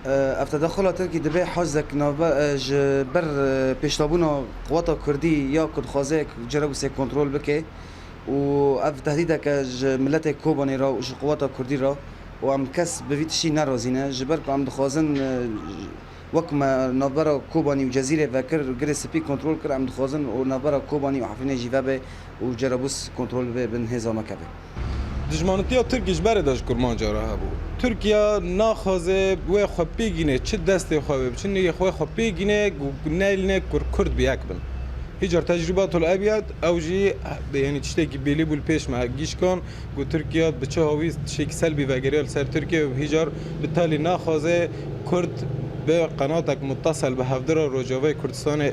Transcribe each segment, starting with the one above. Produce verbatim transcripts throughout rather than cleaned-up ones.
Ev tedexula Tirkî dibe hezek navbe-, ji ber pêşdabûna quweta Kurdî ya ku dixwaze Cerabûsê kontrol bike û ev tehdîdeke ji miletê Kobanê re û ji quweta Kurdî re û em kes bi vî tiştî nerazî ne. Ji ber ku em dixwazin, wek me navbera Kobanî û Cezîrê vekir, Girê Spî kontrol kir, em dixwazin û navbera Kobanî û Efrînê jî vebe û Cerabûs kontrol bibe bin hêza me keve. Dijmanitiya Tirkî ji berê de ji Kurmanca re hebû. Tirkiye naxwaze wê xwe pê gîne, çi destê xwe wê biçin, nigê xwe xwe pê gîne, ku neylîne kur Kurd bi yek bin. Hîcar tecrîbatul ebyad, ew jî, yanî tiştekî bêlî bû li pêş me gişkan, ku Tirkiye bi çi hawî tiştekî selbî vegeriya li ser Tirkiye û hîcar bi telî naxwaze Kurd bi qenatek muttesel bi hevdira Rojavayê Kurdistanê,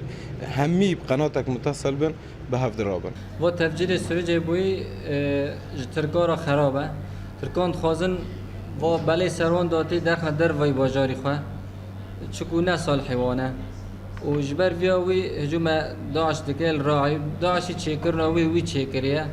hemî bi qenatek muttesel bin, bi hev dirabin. Va tevcîrê Sirûcê bûyî, e, ji Tirkan re xerab e. Tirkan dixwazin va belê ser wan datî derxine dervayî bajarî xwe. Çiku ne salihê wan e. Û ji ber viya wî hicûme DAIŞ dike li Raeyê. DAIŞî çêkirina wî, wî çêkiriye.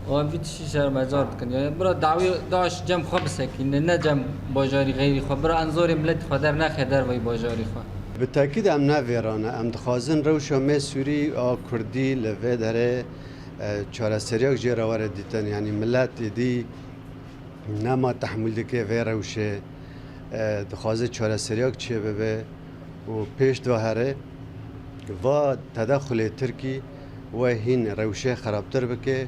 Û em vî tiştî şermezar dikin. Yani bira dawî DAIŞ cem xwe bisekîne, ne cem bajarî xeyrî xwe. Bira enzorê miletî xwe dernexe dervayî bajarî xwe. Bi tekîd em ne vêra ne. Em dixwazin rewşa me Sûrî a Kurdî li vê derê, e, çareseriyak jê re were dîtin. Yanî milet êdî nema tehmûl dike vê rewşê, e, dixwaze çareseriyak çêbibe û pêş de here va tedexulê Tirkî wê hîn rewşê xerabtir bike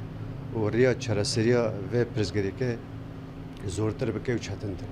û riya çareseriya vê pirsgirêkê zortir bike û çetintir.